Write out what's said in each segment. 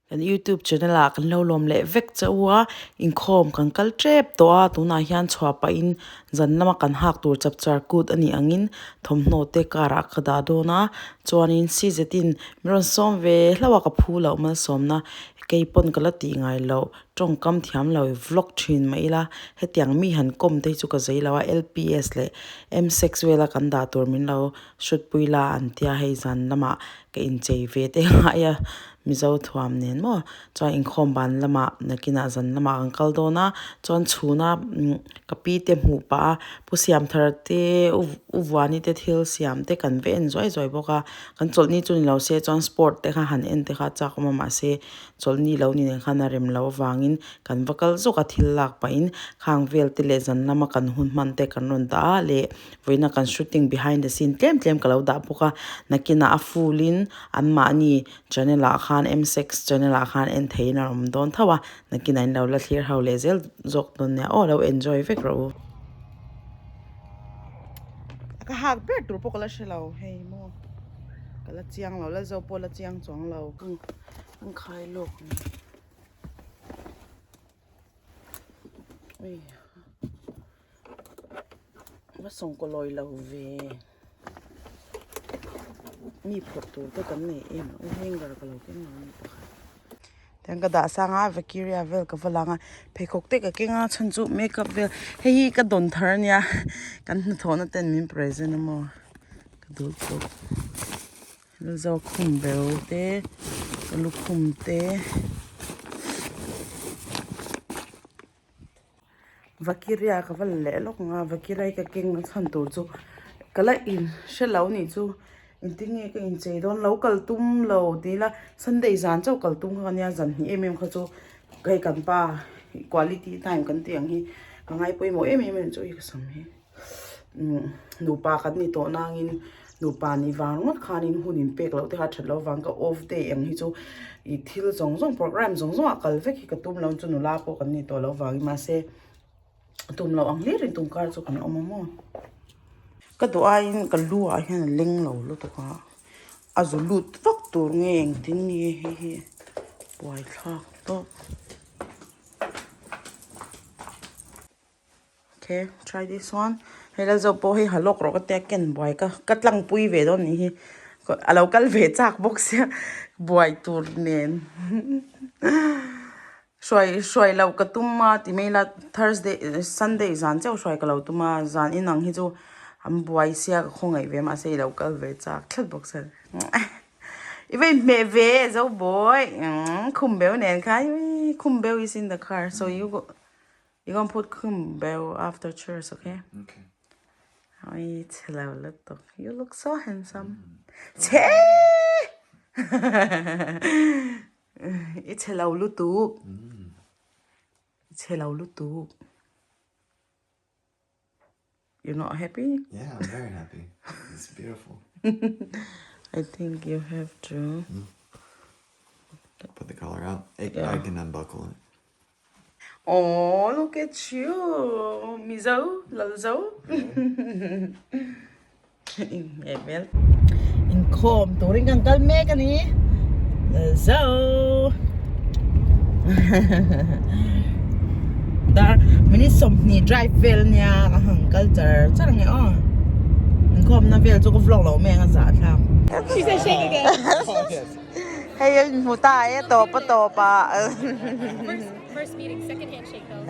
Kan youtube channel ah kan lo lawm leh vek che u a inkhawm kan kal tep tawh a tunah hian chhuah pahin zan lama kan hak tur chapchar kut a nih angin thawmhnaw te car ah ka dah dawn a chuanin si zetin min rawn sawm ve hlauh a ka phu loh malsawmna keipawn ka la tih ngai loh tawngkam thiam lo vlog thin mah ila hetiang mi han kawm te hi chu ka zei lo a lps leh m six vela kan dah tur min lo hrut pui la an tia hei zan lamah ka inchei ve te ngai a Mizo thuam nen maw chuan inkhawm ban lamah nakinah zan lamah kan kal dawn a chuan chhuna umm ka pi te hmuh pah a pu siam thar te u u vuani te thil siam te kan va en zuai zuai bawk a kan chawlhni chu ni lo se chuan sport te kha han en te kha a chak awm a mahse chawlhni lo ni nen khan a rem loh avangin kan va kal zawk a thil lak pahin khang vel te leh zan lama kan hun hman te kan rawn dah a leh vawiina kan shooting behind the scene tlem tlem ka lo dah bawk a nakinah a full in anmahni channel ah khan m six channel ah khan en theihin a awm dawn tho a nakinah in lo la thlir ho leh zel zawk dawn nia aw lo enjoy vek rawh u. Ka hak ber tur pawh ka la hre lo hei maw ka la chiang lo la zo pawh la chiang chuang lo an khai lawk ni ui va sawngkaw lawi lo ve. Mi phawrh tur te kan nei em ang hanger ka lo keng lo a ni pakhat tiang ka dah sang a vakiria vel ka va lang a pheikhawk te ka keng a chhan chu makeup vel hei hi ka dawn thar a nia kan hnathawhna ten min present a maw ka duh tawp Zokhum bel te lukhum te. Vakiria ka va la leh lawk ang a vakiria ka keng na chhan tur chu ka la in hre lo nih chu engtin nge ka inchei dawn lo kal tum lo ti ila sunday zan chauh kal tum kha ania zan hnih em em kha chu hei kan pa quality time kan tih ang hi ka ngai pawimawh em em a ni chu hei ka sam hi nupa kan ni tawh nangin nupa nih vang ringawt khanin hun in pek loh te kha a that loh avang ka off day ang hi chu ih thil zawng zawng program zawng zawng ah kal vek hi ka tum lo chu nula pawh kan ni tawh loh avangin mahse tum loh ang hlir in tum kar chu kan awm a maw ka duh aiin ka lu ah hian a leng lo lutuk a a zu lut vak tur nge engtin nge hei hi buaithlak tawp. Okay, try this one. Hei la zo pawh hei ha lawk rawh ka tia ken buai ka ka tlang pui ve dawn nih hi. A lo kal ve chak bawk sia buai tur nen. Hruai hruai loh ka tum a ti mai la Thursday Sunday zan chauh hruai ka lo tum a zan inang hi chu an buai sia ka khawngaih ve mahse i lo kal ve chak tlat bawk sia. I va inhmeh ve zo bawi khum beu nen khan khum beu is in the car so you go. You gonna put khum beu after church, okay? Okay. Oi, chhelo lutuk. You look so handsome. Chhe! I chhelo lutuk. I chhelo lutuk. You're not happy? Yeah, I'm very happy. It's beautiful. I think you have to. Mm. Put the collar out. I, yeah. I can unbuckle it. Oh, look at you, Mizo, Lalzo. Emel. Inkhawm turin kan kal mek a ni. Lalzo. Dar minute 20 drive vel nia ka hang kal char char nge aw. Inkhawm na vel chu ka vlog lo mai ang a zah thlak. She said shake again. Hei a inhmu ta e tawp a tawp ah. First meeting, second handshake though.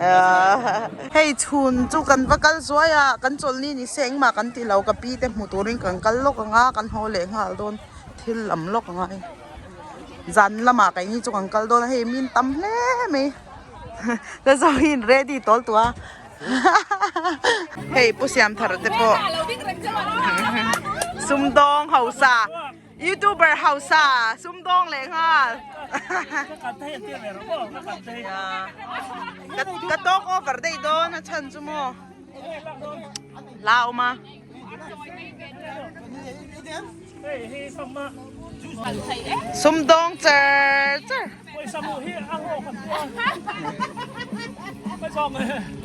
Hei chhun chu kan va kal zuai a, kan chawlhni ni se engmah kan ti lo, ka pi te hmu turin kan kal lawk ang a, kan haw leh nghal dawn thil lam lawk ang a hei. Zan lamah keini chu kan kal dawn a, hei min tam hle mai. La zo hi in ready tawl tawh a. Hei Pu Siamthara te pawh sumdawng hausa. Youtuber hausa sumdawng leh nghal ka talk over daih dawn a chhan chu maw hla a awm a sumdawng char char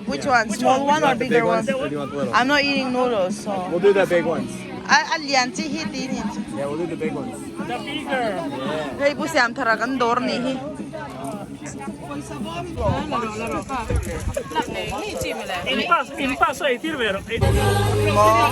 Which one? Small one or bigger one? I'm not eating noodles, so. We'll do the big ones. A lian chi hi ti ni. Yeah, we'll do the big ones. The bigger. Hei bu siam thara kan dawr ni hi. Maw.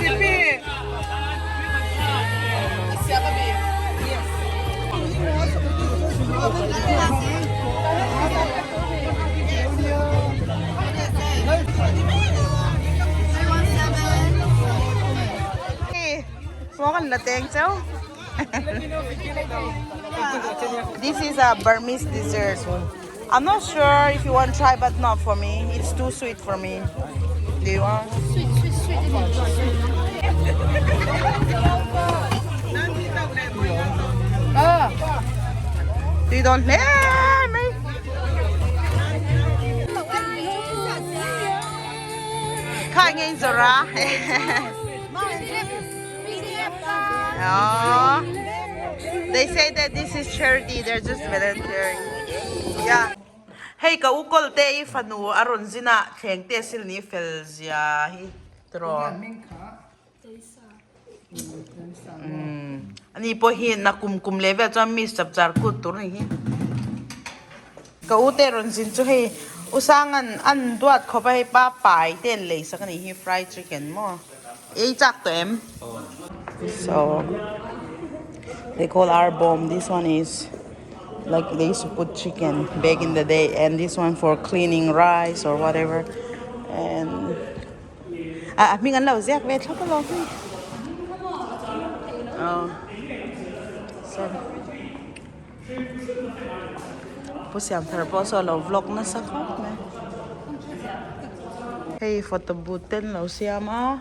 Kan la teng cheu. This is a Burmese dessert. I'm not sure if you want to try, but not for me. It's too sweet for me. Do you want? Sweet, sweet, sweet, sweet. Tui dawn hle mai. Kha nge in zawrh a. Aww. They say that this is charity, they're just volunteering. Yeah. Hei ka u kawl te i fanu a rawn zin a thleng te sil ni fel zia hi tiraw. Umm ani pawh hi na kum kum leh vel chuan miss chapchar kut tur ni hi. Ka u te rawn zin chu hei u Sangan an duat khawp a hei pa pai te an lei sak a nih hi fried chicken maw ei chak tawh em. So they call our bomb this one is like they used to put chicken back in the day and this one for cleaning rice or whatever and A hming an lo ziak ve thlap alawm hei. Aw sorry. Pu Siamthar pawh saw lo vlog nasa khawp mai. Hei photo booth te an lo siam a,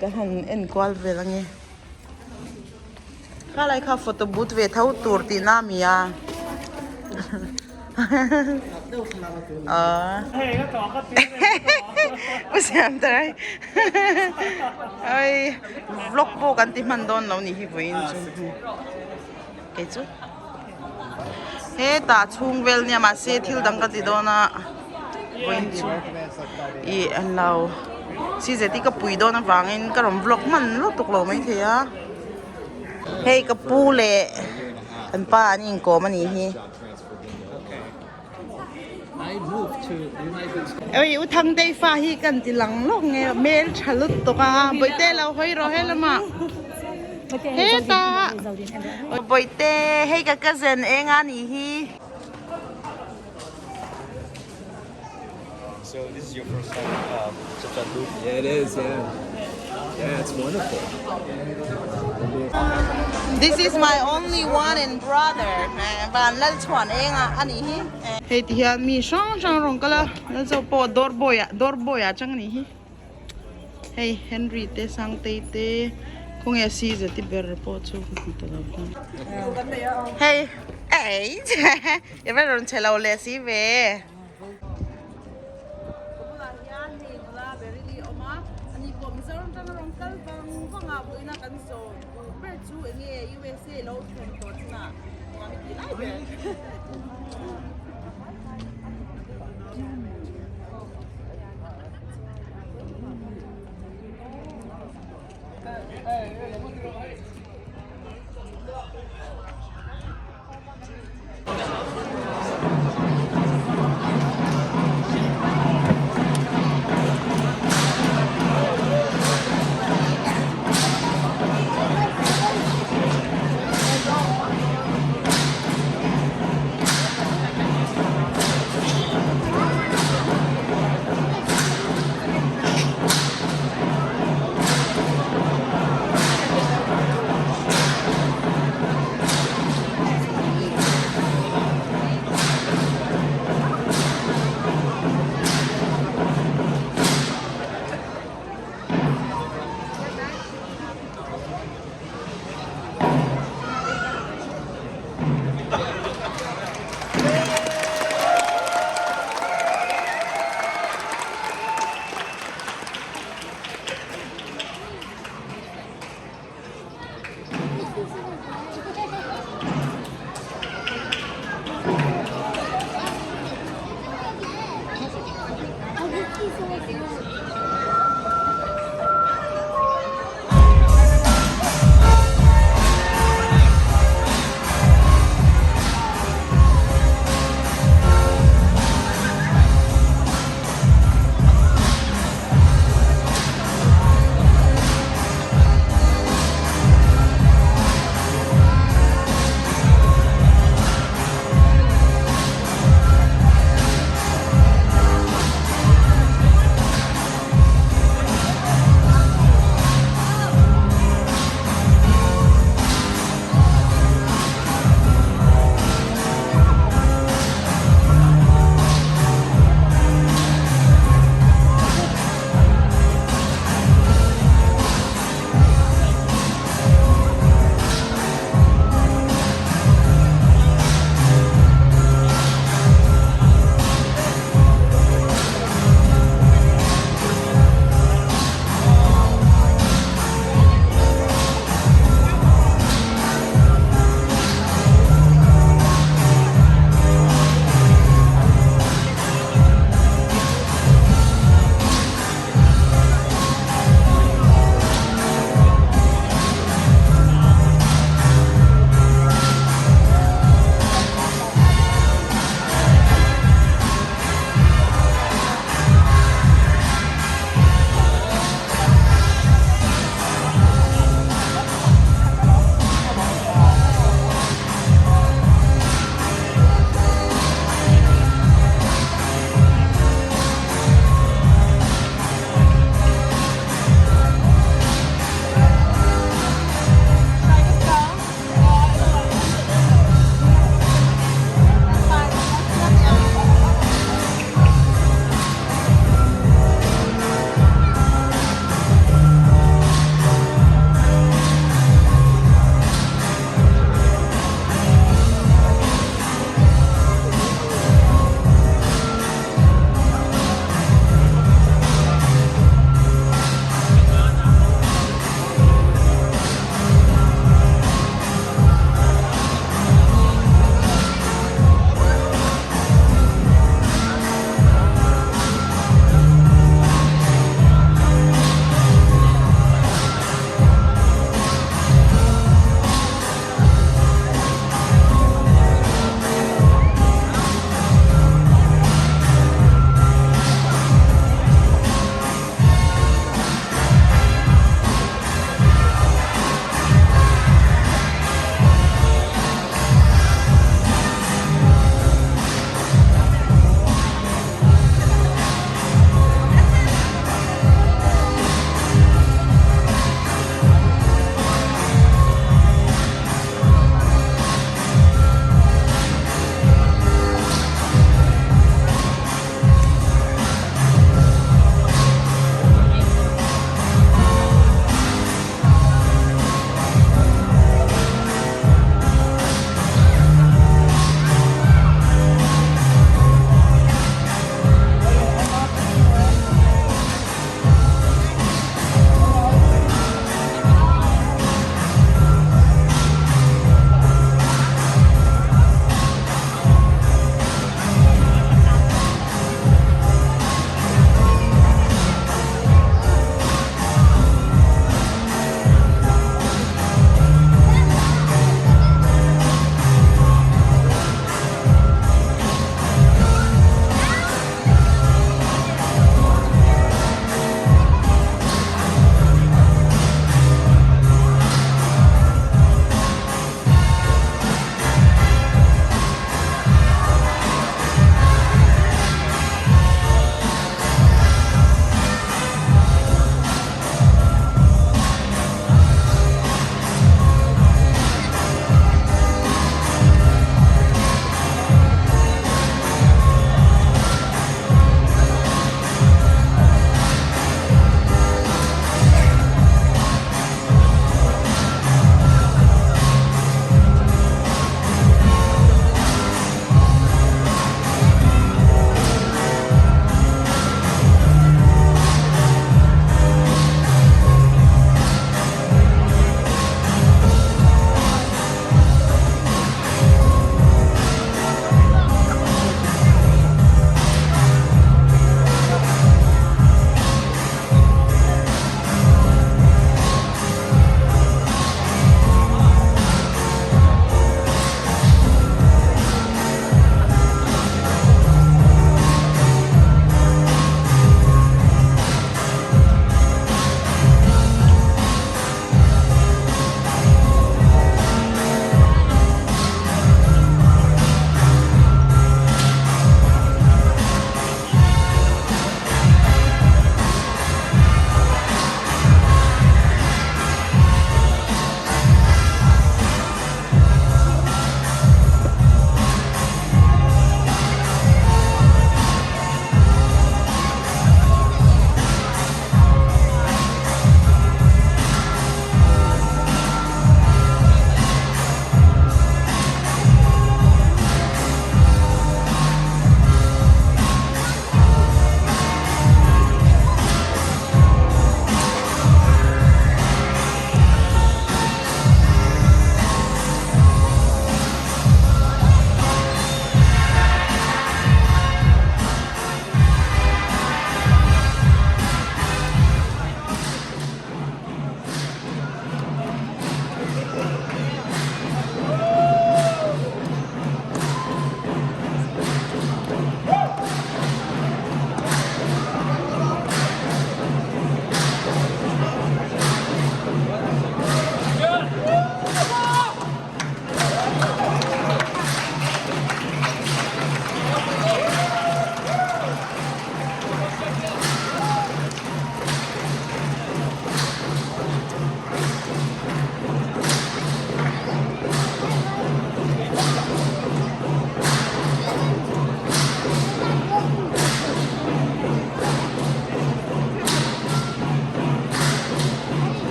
ka han en kual vel ange. Khalai kha photo booth ve tho tur tihna a mi a. Pu Siamthar ai vlog pawh kan ti hman dawn lo nih hi vawiin chu kei chu hetah chhung vel nia mahse thil dang ka ti dawn a vawiin chu ih an lo si zeti ka pui dawn avangin ka rawn vlog hman lutuk lo maithei a hei ka pu leh an pa an inkawm a nih hi. Oi u Thangtei fa hi kan ti lang lawk nge hmel tha lutuk a Bawihte lo hawi rawh helama heta Bawihte hei ka cousin eng a nih hi. So this is your first time Chapchar Kut? Yeah it is yeah yeah it's wonderful. This is my only one and brother van lal chhuan eng a ani hi. Hei ti hian mi hrang hrang rawn kal a lal zawk pawh door boy ah door boy ah chang ani hi hei Henry te Sangtei te khawnge a si zeti ber pawh chu ka hmu ta lo hei ei i va rawn che lo leh si ve. Ka bulah hian hei nula Berili a awm a, ani pawh Mizoram tanga rawn kal vang vang a, vawiina kan zawh duh ber chu enge USA lo thleng tawh chungah nuam i tih lai ber.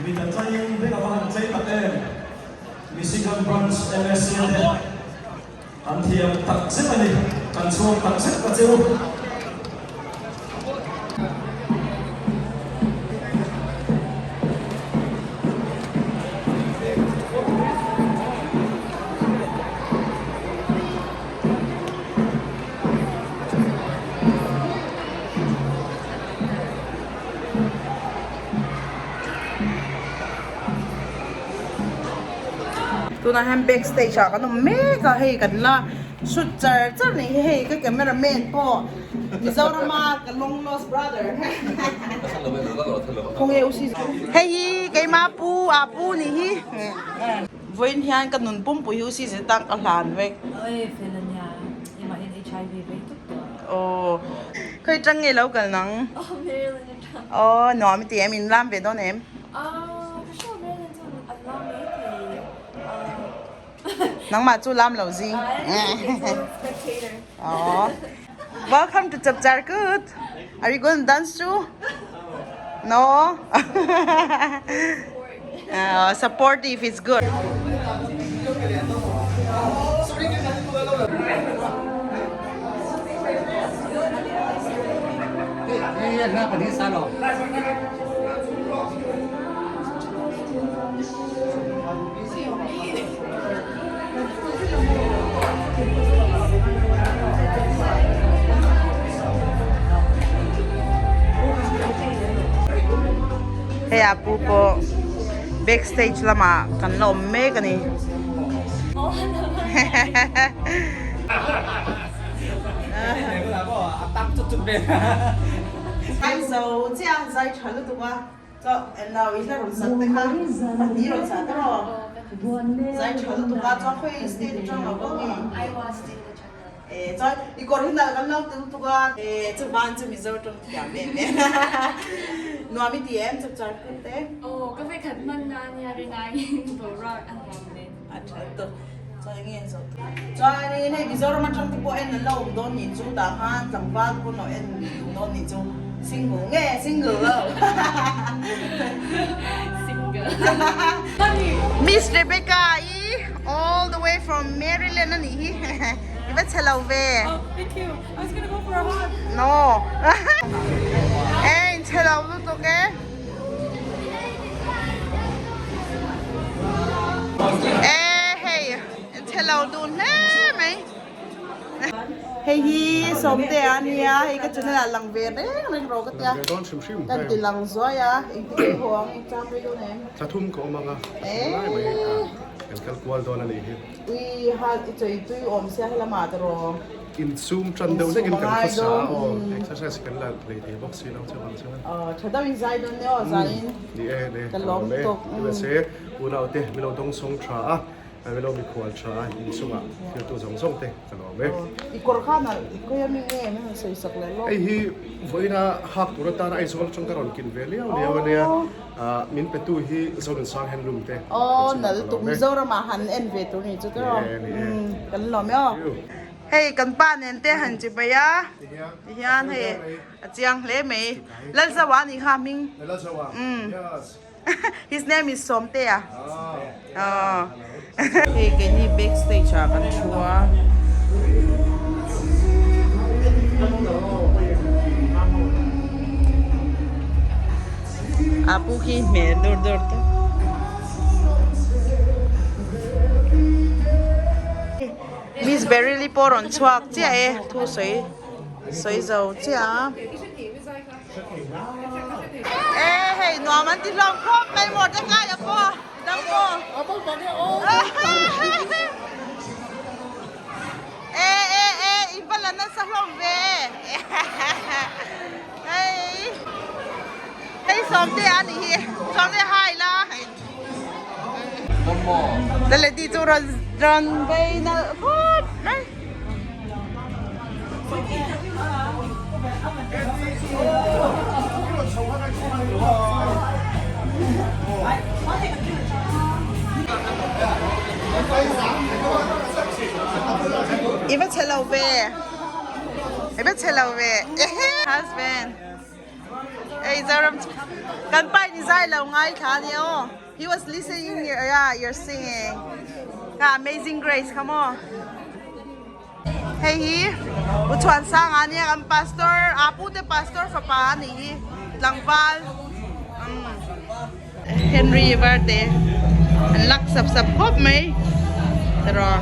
Mit a tlaiin beng a va han tlei tak em! Michigan Branch MSA te an thiam tak zet a ni, kan chhuang tak zet ta che u. Tunah hian back stage ah kan awm mek a hei kan la shoot char char ni hi hei ka camera man pawh Mizorama ka long lost brother khawnge u si hei hi keima pu a pu ni hi vawiin hian ka nun pumpui hi u si zet a ka hlan vek. Aw khawi tang nge lo kal nang? Aw nuam i ti em in lam ve dawn em? Nangmah chu lam lo zing. Aw welcome to Chapchar Kut. Are you going to dance too? No? Supportive is good. Hei a pu pawh back stage lamah kan la awm mek a ni. Zo chiah zai tha lutuk a. Chaw en lo i hla rawn sak te kha pahnih rawn sa te rawh. Zai tha lutuk a chuan khawi state atang lo pawh nge. E chuan i kawr hi nalh kan lo ti lutuk a. E chu van chu Mizo tawng thiam em em. Nuam i ti em chapchar kut te. Aw ka vekhat hman na nia rinaiin boruak a nuam hle. A tha lutuk. Chuan enge en zawh tur. Chuanin hei Mizoram atang te pawh en an la awm dawn nih chu tah khan tlangval te pawn lo en duh dawn nih chu single nge single lo. Single. Miss Rebecca i all the way from Maryland a nih hi i va chhe lo ve. Oh thank you. I was gonna go for a hug. No. E in chhe lo lutuk e. E hei chhe lo dun hle mai hei hi sawmte a nia hei ka channel ah lang ve reng reng rawh ka tia kan ti lang zuai a engtin nge haw ang chang rei dawn em thla thum ka awm ang a lai mai kan kal kual dawn a nih hi ui ha i chawi tui awm sia helamah te rawh. Insum tan deuh hlekin kan khawsa a aw, exercise kan la nei thei bawk si lo chuvang chuan. Aw tha deuhin zai dawn nia aw zaiin. Ni e, ni ka lawm tawk. Mahse unaute min lo dawng sawng tha a, min lo mikhual tha a inchungah thiltu zawng zawng te ka lawm e. I kawr khan a i khawi ami nge min rawn sawi sak leh lawk. Hei hi vawiina hak tur atana Aizawl atang ka rawn kin ve liau liau ania, min petu hi Zonunsang handloom te. Aw nal tuk Mizoramah han en ve tur ni chu tiraw. Kan lawm e aw. Hei kan pa nen te han chi bai a tihian hei a chiang hle mai Lalzawa a nih kha a hming his name is Sawmtea aw hei keini back stage ah kan thu a. A pu khi hmel dur dur te. Miss Beryl-i pawh rawn chhuak chiah e, thu sawi sawi zo chiah a. E hei nuam an ti hlawm khawp mai maw te ngai a pawh dang pawh. E e e in va la nasa hlawm ve. Hei hei Sawmte a nih hi Sawmte hai la. Lady chu rawn rawn vei nalh khawp mai. I va chhe lo ve I va chhe lo ve Husband Ei Zoram Kan pa in i zai lo ngaithla a nia aw. He was listening your yeah your singing. Kha Amazing Grace kha maw. Hei hi U Chhuansanga nia kan pastor aa pu te pastor fapa a nih hi tlangval umm Henry Varte an lak sap sap khawp mai tiraw.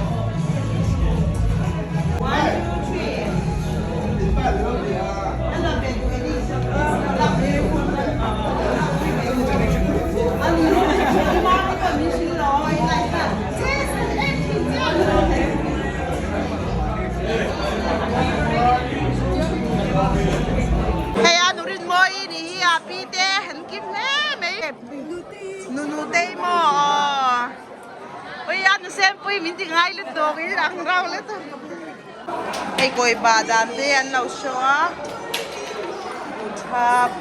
Hei a nurin mawi ni hi a pi te an kim hle mai nunu tei maw aw ui a nusem pui min ti ngai lutuk in ang rau lutuk hei kawi ba dan te an lo show a thap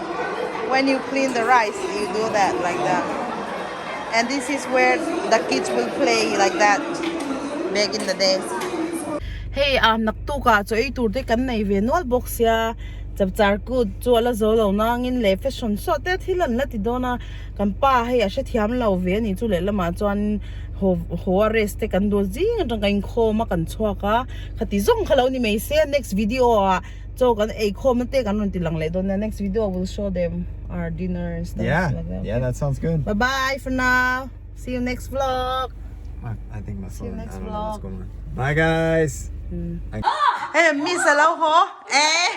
when you clean the rice you do that like that and this is where the kids will play like that back in the day. Hei a naktuk ah chaw ei tur te kan nei ve nual bawk sia chapchar kut chu a la zo lo nangin leh fashion show te thil an la ti dawn a kan pa hei a hrethiam lo ve a nih chu lehlamah chuan haw haw a rest te kan duh zing atang kan inkhawm a kan chhuak a khati zawng kha lo ni mai se next video ah chaw kan ei khawm na te kan rawn ti lang leh dawn nia next video will show them our dinner and stuff Yeah, like that yeah, that sounds good. bye bye for now see you next vlog I, I think my See you phone. next I don't know what's vlog. going on. Bye, guys. I- Hey, miss a lo haw eh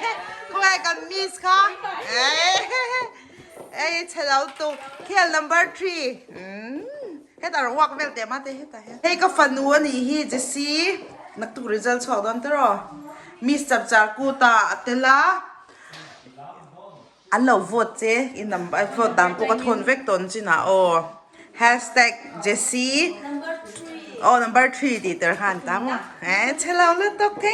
khawngaih kan miss kha eh eh chhe lo tuk khel number 3 umm hetah rawh walk vel teh mate hetah hian hei ka fanu a nih hi Jessie naktuk result chhuak dawn te rawh miss chapchar kut ah a tel a an lo vote che i number vote dan pawh ka thawn vek tawn chinah aw hashtag Jessie aw number 3 tih tel khan ta maw eh chhe lo lutuk thank.